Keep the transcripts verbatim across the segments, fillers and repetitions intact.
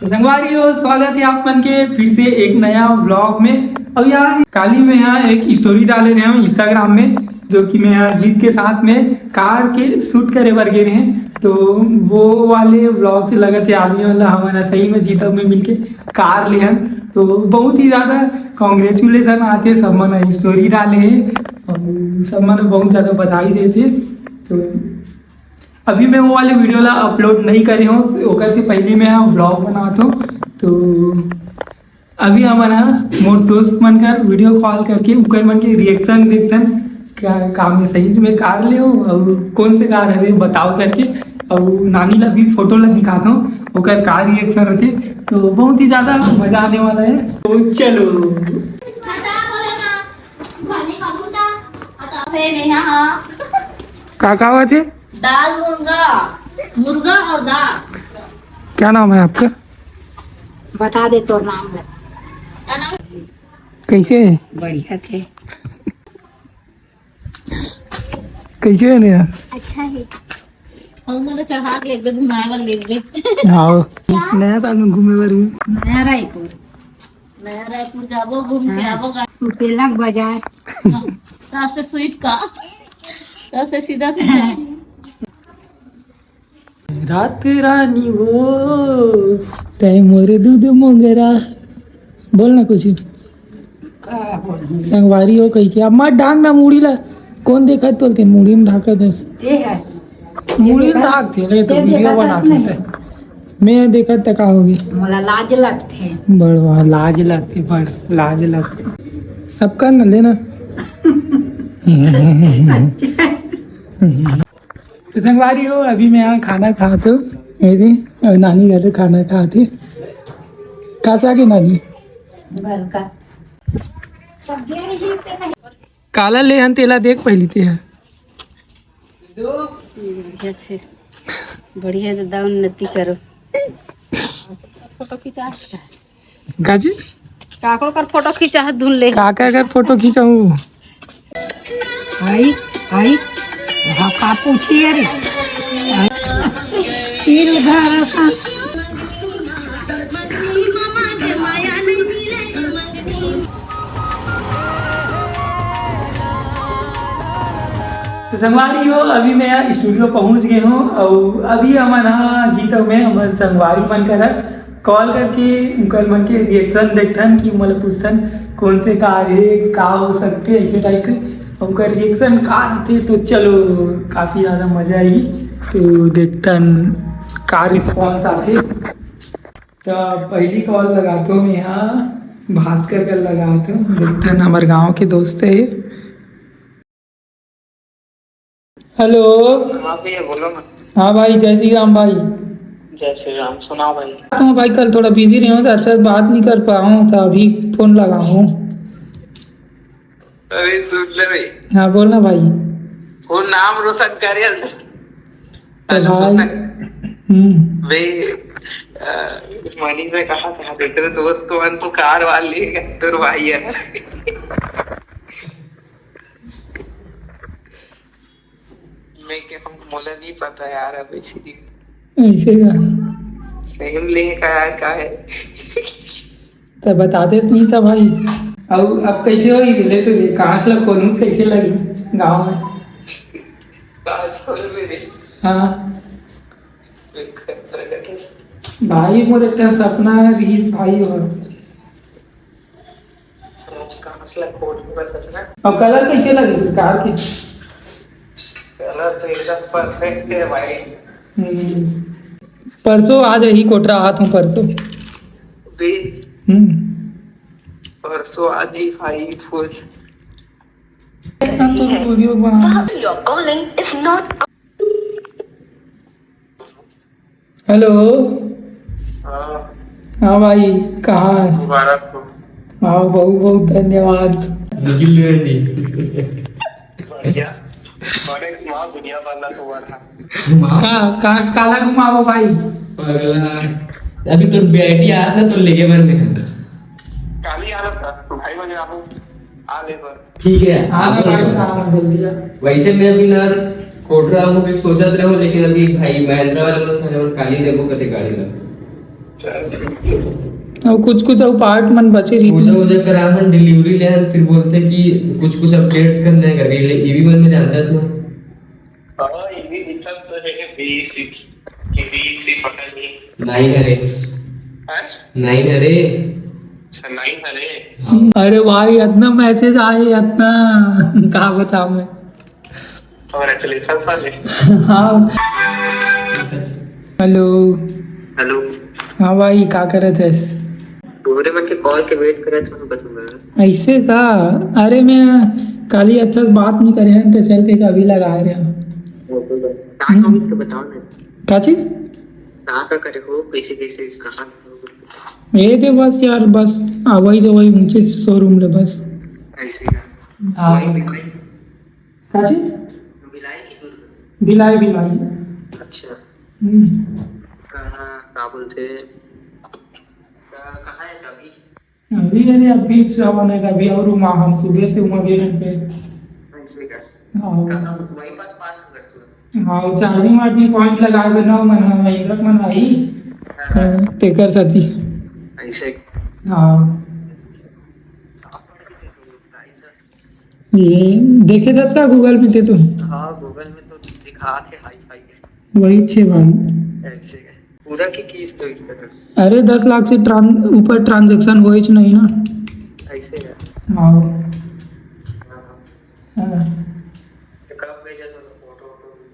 तो संगवारी हो, स्वागत है आप मन के फिर से एक नया व्लॉग में। अब यार, काली मैं यहाँ एक स्टोरी डाले रहे हूँ इंस्टाग्राम में, जो कि मैं यहाँ जीत के साथ में कार के शूट करे बर गे रहे हैं। तो वो वाले व्लॉग से लगत है आदमी वाला हमारा सही में जीत में मिलके कार ले हन। तो बहुत ही ज्यादा कॉन्ग्रेचुलेशन आते सब मन स्टोरी डाले हैं और सब मन बहुत ज्यादा बधाई देते। तो अभी मैं वो वाले वीडियो ला अपलोड नहीं करे हूँ, तो ओकर से पहले मैं व्लॉग बनात हूँ। तो अभी हमन ह मोर दोस्त मन कर वीडियो कॉल करके उकर मन के रिएक्शन देखथन, क्या काम में सही में कार ले हो और कौन से कार हरे बताओ करके, और नानी ला भी फोटो ला दिखाता हूँ, ओकर का रिएक्शन रहते। तो बहुत ही ज्यादा मजा आने वाला है। तो चलो। हे नेहा। का का होत हे? दाल मुर्गा, मुर्गा और दाल। क्या नाम है आपका? बता दे तोर नाम ला। क्या नाम? कैसे है? बढ़िया से। कैसे है नेहा? अच्छा है। हम मतलब चढ़ा के एक घुमाए बर ले गए। आओ। नया साल में घूमे बर हूँ। नया रायपुर। नया रायपुर जाबो, घूम के हाँ। आबो गा-, सुपेला बाजार। हाँ, सबसे स्वीट का, सबसे सीधा सीधा। रात रानी वो, तय मोरे दूध मोंगरा। बोल ना कुछ। का बोलूं? संगवारी हो कही के, अब मत ढांक ना मुड़ी ला। कौन देखत बोलते मुड़ी में ढाकत हस? ते है। मुड़ी में ढाक थे, ले तो ते वीडियो देखत बना हस नहीं? के। मैं देखत त का होगी? मोला लाज लगथे। बड़वा लाज लगथे, बड़ लाज लगथे। अब कर ना, लेना। तो संगवारी हो, अभी मैं यहाँ खाना खात हूँ। ये दे, और नानी घर खाना खात है। का साग है नानी? बड़का। काला ले हन तेला देख पहली ते है। बढ़िया से, बढ़िया दादा उन्नति करो। फोटो खिंचा। काजी? काकर कर फोटो खींचा है धुन ले। काकर कर फोटो खींचाऊं? आई, आई, हाँ, का पूछी है रे? चील घर सा। तो संगवारी हो, अभी मैं यार स्टूडियो पहुंच गए हूँ और अभी हमन हा जीत में हमर संगवारी मन करा कॉल करके उनकर मन के रिएक्शन देखथन कि मोला पूछथन कौन से कार है, का हो सकते, ऐसे टाइप से उनकर रिएक्शन का रहते। तो चलो, काफ़ी ज़्यादा मज़ा आई। तो देखथन का रिस्पॉन्स आते। तो पहली कॉल लगाता हूँ मैं यहाँ भास्कर कर लगाता हूँ, देखथन हमारे गांव के दोस्त है। हेलो। हाँ भैया, बोलो ना। हाँ भाई, जय श्री राम भाई। जय श्री राम। सुनाओ भाई। तुम भाई कल थोड़ा बिजी रहे हो तो अच्छा से बात नहीं कर पाया हूँ, तो अभी फोन लगा हूँ। अरे सुन ले भाई। हाँ, बोल ना भाई। वो नाम रोशन करे। तो हेलो, भाई। सुन ना। हम्म। वे, अ, मनीष ने कहा था, "बेटे, दोस्त को मन तो कार वाली है, तेरे भाई है ना।" मैं क्या, मोला नहीं पता यार, अभी छी। ऐसे का? सही में ले का यार, का है? तो बताते नहीं था भाई। अब, अब कैसे होई ले तो, कहाँ से खोलूं, कैसे लगी गाँव में? कहाँ से खोल मेरे? हाँ। एक तरह का कैसे? भाई, मोर एक ठन सपना है, रिहिस भाई हो। आज कहाँ से खोल बस ना? अब कलर कैसे लगे कार के? कलर तो एकदम परफेक्ट है भाई। हम्म। परसों आ जाही कोटरा, आत हूँ परसों। बे। हम्म। परसों आ जाही भाई, फुल। एकदम तो वीडियो बना। You're calling is not hello. हाँ। हाँ भाई, कहाँ है? मुबारक हो। हाँ, बहुत बहुत धन्यवाद। निखिल द्विवेदी। बढ़िया। बड़े घुमाओ दुनिया वाला तुम्हारा। घुमाओ। का, का, काला घुमाओ भाई? पगला। अभी तो बेटी आ ना, तो लेके बर में। काली आ रहा था, ढाई बजे आपको आ ले पर। ठीक है, हाँ, आप ना, लोग भाई, हाँ, जल्दी आ। वैसे मैं अभी ना कोटरा हूँ, कुछ सोचत रहे हो, लेकिन अभी भाई महिंद्रा वाले लोग साले और काली देबो कते गाड़ी ला। अउ कुछ कुछ अउ पार्ट मन बचे रहिस। पूजा वूजा करा हन, डिलीवरी ले हन, फिर बोलथे कि कुछ कुछ अपडेट्स करना है करके। ले ईवी वन में जानता है इसमें? हाँ, ईवी लिखा तो है बी सिक्स कि बी थ्री, पता नहीं। नाइन हरे। हाँ? नाइन हरे। अच्छा, नाइन हरे। अरे भाई, इतना मैसेज आए, इतना का बताऊं मैं। Congratulations वाले। हाँ। हेलो। हेलो। हाँ भाई, का करत हस? तोरे मन के कॉल के वेट करत हूँ, बस मैं। ऐसे का? अरे, मैं काली अच्छा से बात नहीं करे हन, तो चल के अभी लगा रहे हैं। वो तो बस। कहाँ का, हम्म। उसको बताओ ना। का चीज? कहाँ का करे हो, कैसे कैसे, कहाँ? ये दे बस यार, बस आवई जवई ऊंचे शोरूम ले बस। ऐसे का? हाँ। वही, वही। का चीज? भिलाई की दूर? भिलाई, भिलाई। अच्छा। हम्म। कहाँ, का बोलथे? का-, कहाँ है अभी? अभी, अरे, अभी जावा नहीं था, अभी और वहाँ हम सुबह से वहाँ गए हैं पे। ऐसे का? हाँ। कहाँ, वहीं पास पार्क कर तू? हाँ, वो चार्जिंग वार्जिंग पॉइंट लगाए हुए ना, मन, हाँ, महिंद्रा के मन आई। हाँ। हाँ, तेकर साथी। ऐसे। हाँ। ये देखे दस का गूगल में थे तो? हाँ, गूगल में तो दिखा थे हाई फाई। वही छे भाई। ऐसे है। पूरा की किस्त तो इस तरह। अरे, दस लाख से ट्रां-, ऊपर ट्रांजैक्शन होए च नहीं ना। ऐसे है। हाँ। हाँ। हाँ। तो कब भेजा था फोटो वोटो,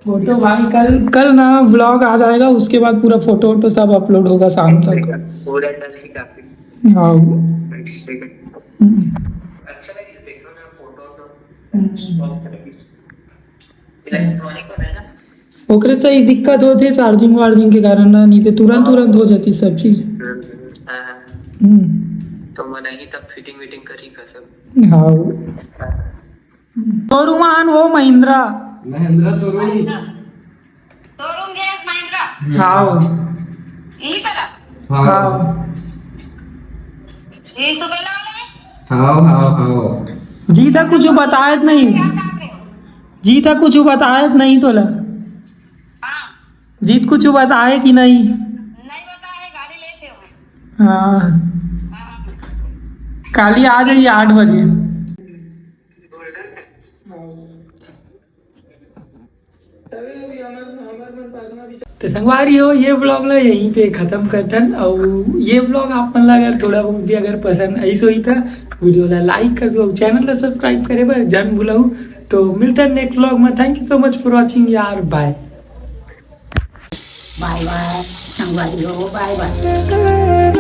वीडियो? फोटो भाई, कल, कल ना व्लॉग आ जाएगा, उसके बाद पूरा फोटो वोटो सब अपलोड होगा शाम तक। पूरा डन है काफी। हाँ। ठीक है। हम्म। अच्छा लगे देखो ना फोटो वोटो। हम्म। इलेक्ट्रॉनिक में है ना? ओकरे से ही दिक्कत होती है चार्जिंग वार्जिंग के कारण ना, नहीं तो तुरंत, तुरंत हो जाती सब चीज। हम्म, हाँ, हाँ। हम्म। तो मन ही तब फिटिंग विटिंग करी का सब। हाँ। शोरूम आन वो Mahindra. Mahindra showroom. Showroom gas Mahindra. हाँ। यही तरह। हाँ। हाँ। ये सुबेला वाला में? हाँ, हाँ, हाँ। जी था कुछ बताए नहीं। क्या कर रहे हो? जी था कुछ बताए नहीं तोला। हाँ। जीत कुछ बताए कि नहीं? नहीं बताए, गाड़ी लेते हो। हाँ। हाँ। काली आ जाइए आठ बजे। तो संगवारी हो, ये व्लॉग ला यहीं पे खत्म करथन। और ये व्लॉग आप मन ला अगर थोड़ा बहुत भी अगर पसंद आइस होही, तो वीडियो ला लाइक कर दो, चैनल ला सब्सक्राइब करे बर जन भूलहू। तो मिलथन नेक्स्ट व्लॉग में। Thank you so much for watching यार, बाय। बाय बाय संगवारी हो, बाय बाय।